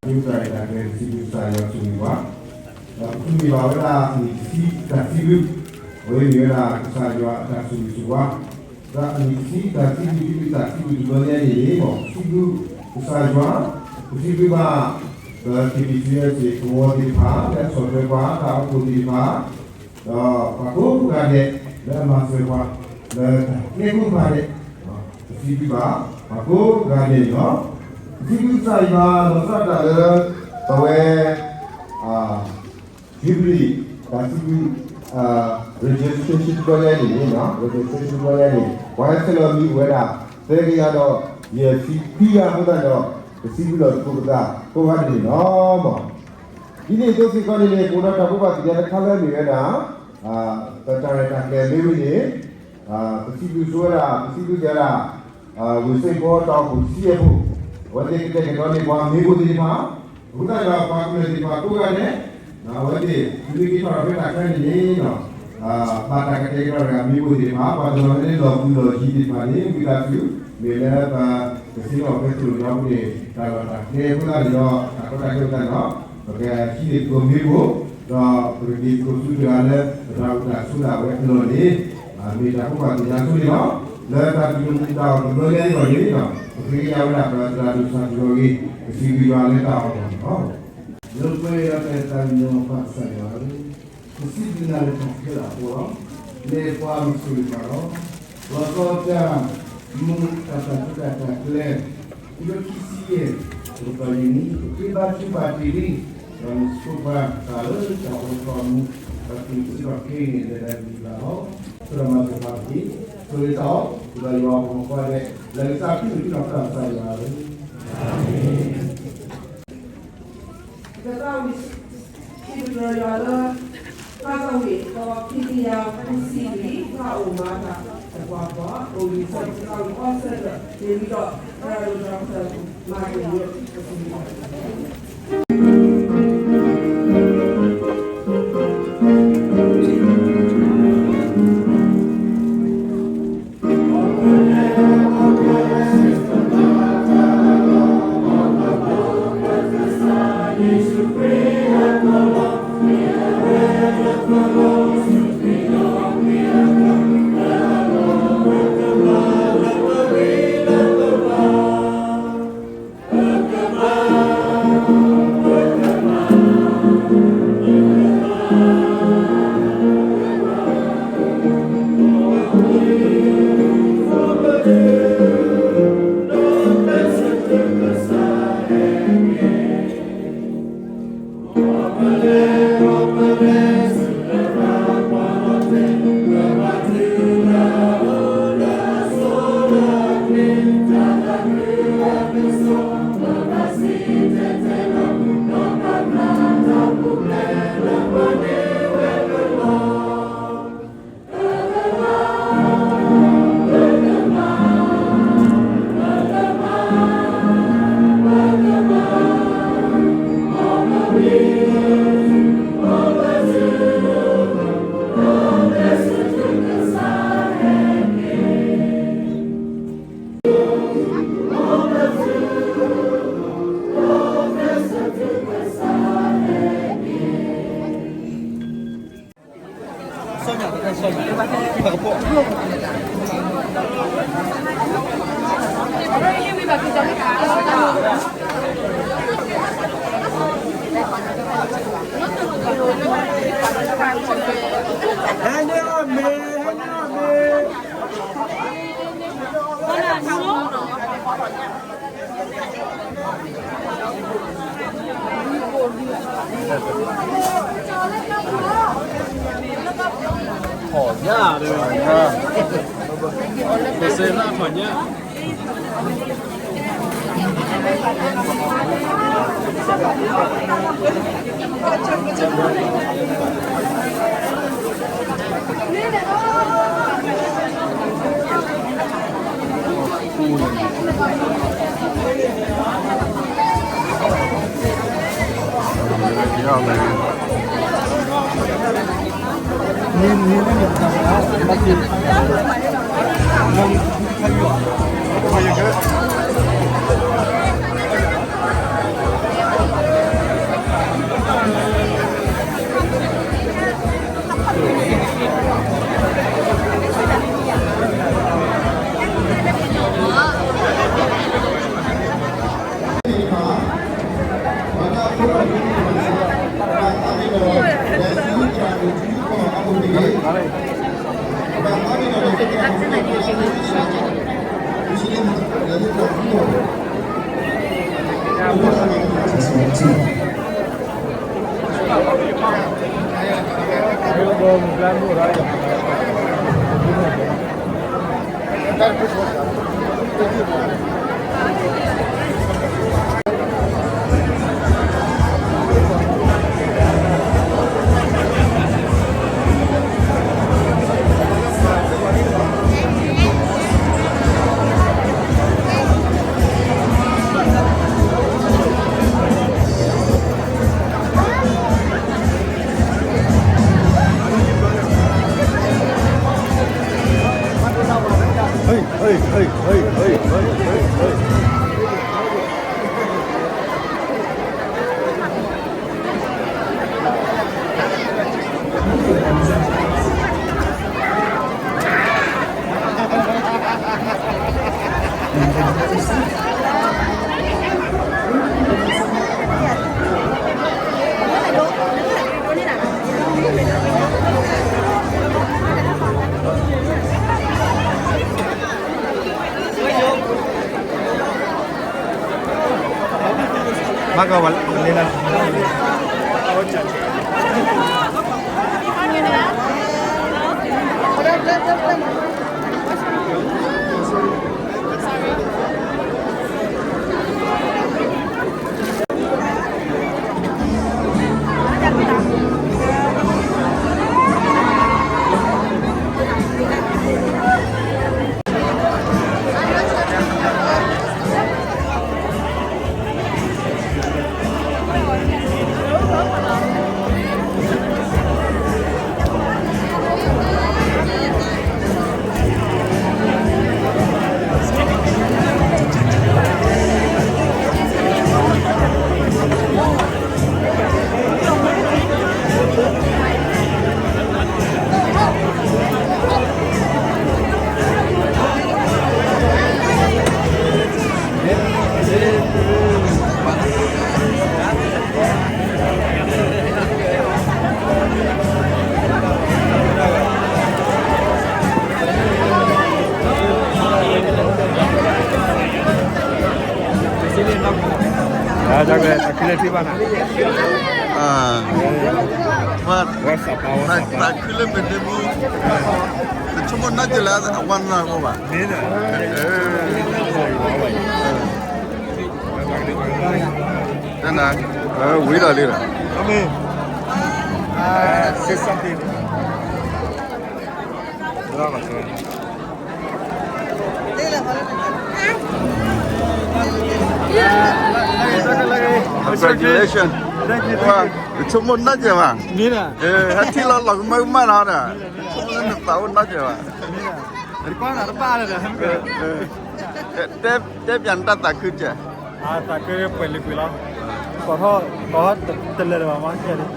ကစၢ်ယွၤအတၢ်ဆိၣ်ဂ့ၤဆိၣ်ဝါ, ဒီးပမ့ၢ်ဘၣ်ဝဲဒၣ်အနံၣ်တဆံတၢ်စံးဘျုး, အဝဲမ့ၢ်ဝဲဒၣ်ကစၢ်ယွၤအတၢ်ဆိၣ်ဂ့ၤဆိၣ်ဝါ, ဒီးအနံၣ်တဆံတၢ်စံးဘျုး စံးဘျုးတၢ်စံးဘျုးတဘျီညါအံၤန့ၣ် ပစံးဘျုးကစၢ်ယွၤ, ပစံးဘျုးဘၣ် ပ KBC သဝီသ့ၣ်တဖၣ် လၢအဆီၣ်ထွဲပှၤ တၢ်အိၣ်ဖှိၣ်သ့ၣ်တဖၣ် ဒီးပှၤကိးဂၤဒဲး လၢအမၤစၢၤပှၤ လၢတၢ်ကျဲကိးဂၤဒဲး, ပစံးဘျုးဘၣ် ပှၤကိးဂၤဒဲးန့ၣ်လီၤ. ပစံးဘျုးကစၢ်ယွၤလီၤဆီဒၣ်တၢ်လၢ ပဝဲ Jubilee တၢ်စံးဘျုး registration တဘျီညါအံၤန့ၣ်, registration တဘျီညါအံၤန့ၣ် ပှၤဟဲဆဲးလီၤမံၤအိၣ်ဝဲဒၣ် သၢကယၤဒီး ယဲၢ်ဆံခွံဂၤအဃိသတးဒီး ပစံးဘျုးလီၤသကိးပသးကိးဂၤဒဲးန့ၣ်လီၤ. ဒ်န့ၣ်အသိးစ့ၢ်ကီးန့ၣ်န့ၣ် ပအိးထီၣ်တၢ်ကူၣ်ဘၣ်ကူၣ်သ့တခါလၢအမ့ၢ်ဝဲဒၣ် ပတၢ်ရဲၣ်တၢ်ကျဲၤမ့ၢ်ဝဲန့ၣ် ပစံးဘျုးဆိဝဲဒၣ် ပစံးဘျုးကဲဒၣ် ဝ့ၢ်စ့ၣ်ကီးတၢ်အိၣ်ဖှိၣ်ဆံယဲၢ်ဖိ, အဝဲသ့ၣ်ကတဲာ်ကတီၤန့ၢ်ပှၤမ့ၣ်ပိၢ်သ့ၣ်တဖၣ်, အဃိသတးဒီးပှၤကမျၢၢ်သ့ၣ်တဖၣ်ကိးဂၤဒဲး အဝဲသ့ၣ် သုမ့ၢ်က့ၤထီၣ်ဖဲတၢ်ခဲအံၤန့ၣ် ဘၣ်တၢ်ကတဲာ်ကတီၤတဂၤမ့ၣ်ပိၢ်သ့ၣ်တဖၣ်, ပှၤတနီၤလၢလီၤပူၤလီၤယံၤသ့ၣ်တဖၣ်န့ၣ် ဝံသးစူၤ မ့ၢ်လၢပကဆ့ၣ်နီၤဖဲသိၣ်လိာ်ဒီပုၢ်ဝဲၢ် တၢ်လီၢ်တၢ်ကျဲအဃိသတးန့ၣ်ဒီး တၢ်ကီတၢ်ခဲအဃိသတးန့ၣ်ဒီး ပကဟံးန့ၢ်သကိးမ့ၣ်ပိၢ်, ဒီးပကက့ၤသကိးဆူတဂၤလၢ ပတၢ်အိၣ်တၢ်ဆိးဒၣ်ဝဲအလီၢ်န့ၣ် မ့ၢ်တၢ်ကူၣ်ဘၣ်သ့ၣ်ညါဆိန့ၣ်လီၤ. လၢတၢ်တူၢ်လိာ်မုာ်တၢ်အီၣ်တဘျီညါအံၤန့ၣ် ပဃ့ကညးဝဲဒၣ်ပသရၣ်ဒိၣ်ဆၣ်ထူၣ်လီၤဂ့ၤ ပစံးဘျုးယွၤလၢတၢ်အီၣ်အဂီၢ်န့ၣ်လီၤ. လၢပှဲၤဒီးတၢ်သးကညီၤပၢ်ကစၢ်ယွၤဧၢ, ပစံးဘျုးနၤလၢတၢ်ခဲလၢာ်အဃိလီၤ. မ့ၢ်ပှၤမုၢ်ဆ့ၣ်မုၢ်ဂီၤလီၤ. လီၤဆီတၢ်မူတၢ်သးခုတၢ်ကျဲ ခံကထိခံဆံယဲၢ် တကတီၢ်ယံာ်နံၣ် ပဃ့ဘါထုကဖၣ်တ့ၢ်လံ, ဒီးနဆိပှၤတၢ်လၢတၢ်အိၣ်ဖှိၣ်အမူ ဒီးသုးစ့ၢ်ကီးခဲအံၤန့ၣ် လဲၤဒၣ်ကလံၤကျါလီၤ. ဆိၣ်ဒီးမၤစၢၤပှၤတက့ၢ်. ဆိၣ်ဂ့ၤတၢ်အီၣ် ဒီးယွၤအဖိမုၣ်ဖိခွါဒဲး လၢကစၢ်ခရံာ်မံၤ ပစံးဘျုးကစၢ်ယွၤလီၤ. ကသးဝံၣ်စံးဘျုးယွၤလၢ ပသးဝံၣ်အသီခံကယၤခွံဆံလွံၢ် တၢ်အိၣ်မၤတၢ်သပှၢ်ပှၢ် အိၣ်လံဆၢကတီၢ်အီစဲးလၢ မ့ၢ်ဝံၤဒီး သရၣ်ဒိၣ်တၢ်ကစီၣ်မၤက့ၤလၢ မၤကဝဲလၢ သးခုလၢမ့ၢ်တမူ, တဆိကမိၣ်နီၢ်ကလၢအဝါနၢ်ကအိၣ်ဘၣ်, တနၤ, ဝံၤဒီးလံဒီး, Congratulations. တဆိကမိၣ်နီၢ်ကဲဘၣ်, ဟဲထံၣ်လီၤလီၤကမၢကမၣ်နီၤဒီး, တဆိကမိၣ်လၢနသးအိၣ်နီၢ်ကဲဘၣ်, တဲပၠးနတၢ်သးခုကဲ, သးခုပှဲၤလံကွံာ်လီၤ, ကိးထီၣ်ကိးထီၣ်တလၢာ်ဒံးဘၣ်မး, ကဲဒံး,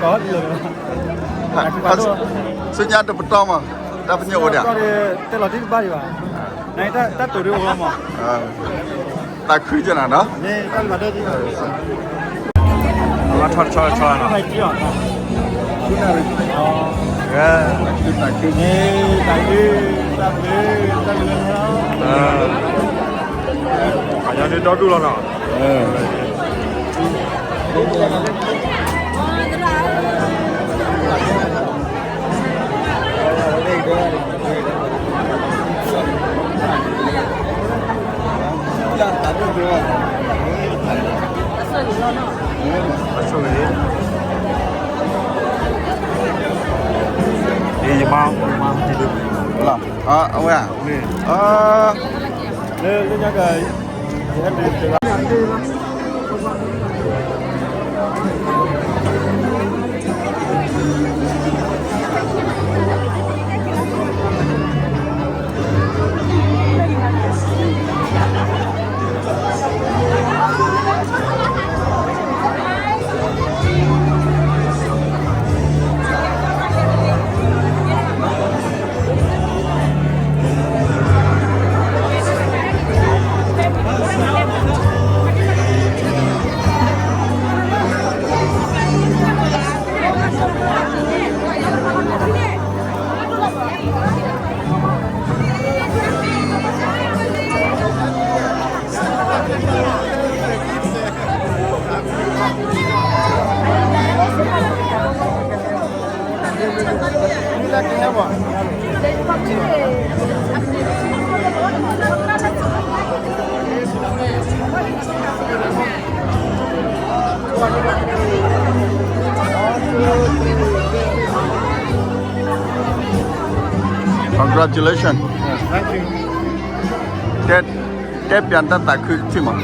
ကိးထီၣ်တလၢာ်ဒံးဘၣ်, ဆူညါတပတီၢ်မး, တၢ်ပညိၣ်အိၣ်ဒံး, တဲလီၤတံၢ်တဘၣ်ဒံးဘၣ်, နတၢ်တိာ်ဒံးအိၣ်လီၤမး, သးခုကဲနၤနီၤ, ဘၣ်ထီၣ်တဆီဆီနီၤ, သးခု, သးခု, သးခု, အညီန့ၣ်ဒီဒူၣ်လီၤနီၤ. Congratulations. Congratulations. တဲပၠးတၢ်သးခုထံၣ်မး.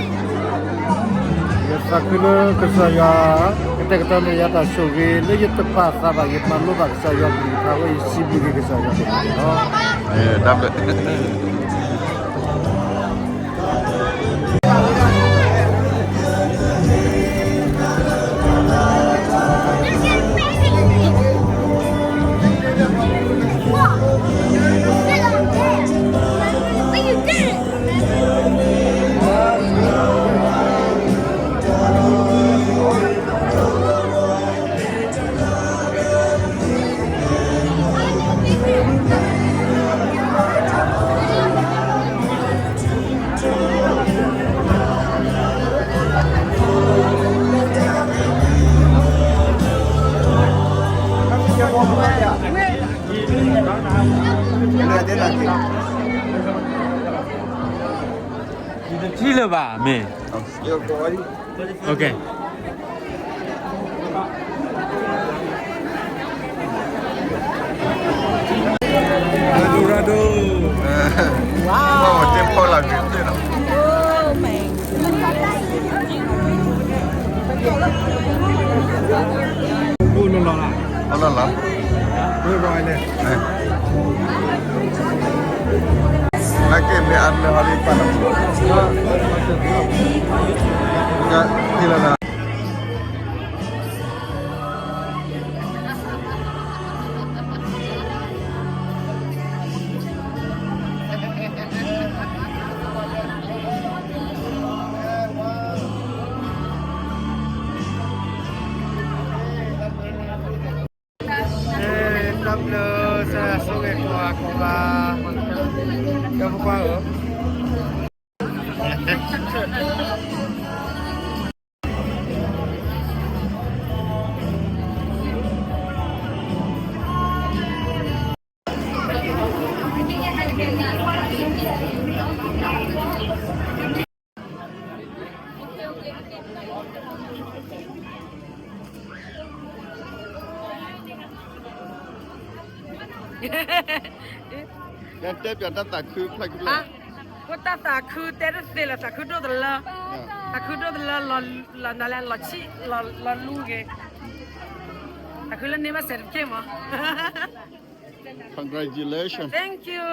ယသးခုလၢကစၢ်ယွၤ ကတဲာ်ကတီၤန့ၢ်ယၤတၢ်ဆိၣ်ဂ့ၤ လၢယတပာ်သးဘၣ် ယမၤလိဘၣ်ကစၢ်ယွၤကလုၢ်ကထါအဃိ ယစံးဘျုးက့ၤကစၢ်ယွၤန့ၣ်လီၤ. ထံၣ်လၢၤဘၣ်မ့ၢ် OK. Dorado. Wow. တဲဖီလာ်က့ၤသ့ၣ်နီၤ. Oh, man. အိၣ်လီၤလီၤလၢ အိၣ်လီၤလီၤ ဝဲၢ်ဝဲလဲၣ် နာ်က့မ့ၢ်အါတလၢဟီဒ်ပာ်လီၤ ကထံၣ်လၢလၢ တၢ်ဘျုးစၢ်ဆိၣ်ဂ့ၤကိးဂၤကိးဂၤ ဒီပုၢ်ဝဲၢ်ဧၢ ယတဲပၠးတၢ်သးခုဖျၢၣ်ခံဖျၢၣ် ဖိတၢ်သးခုတဲတသ့လၢသးခုဒိၣ်တလၢ သးခုဒိၣ်တလၢ လီၤနၤလဲၣ် လီၤဆံၣ် လီၤလူက့ၤ သးခုလၢန့ၢ်ဘၣ် certificate မး Congratulations. Thank you.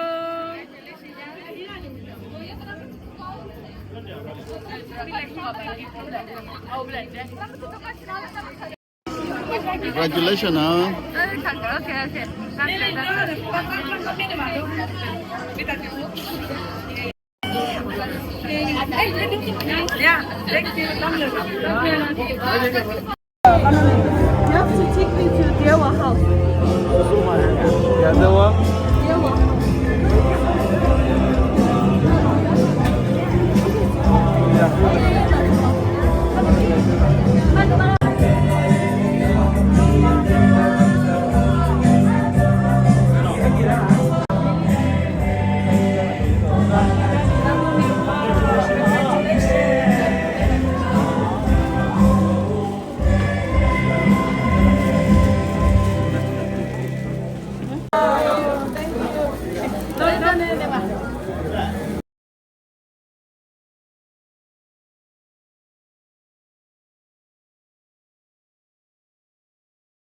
Congratulations နော် Okay, okay. Yeah, thank you. You have to take me to their house.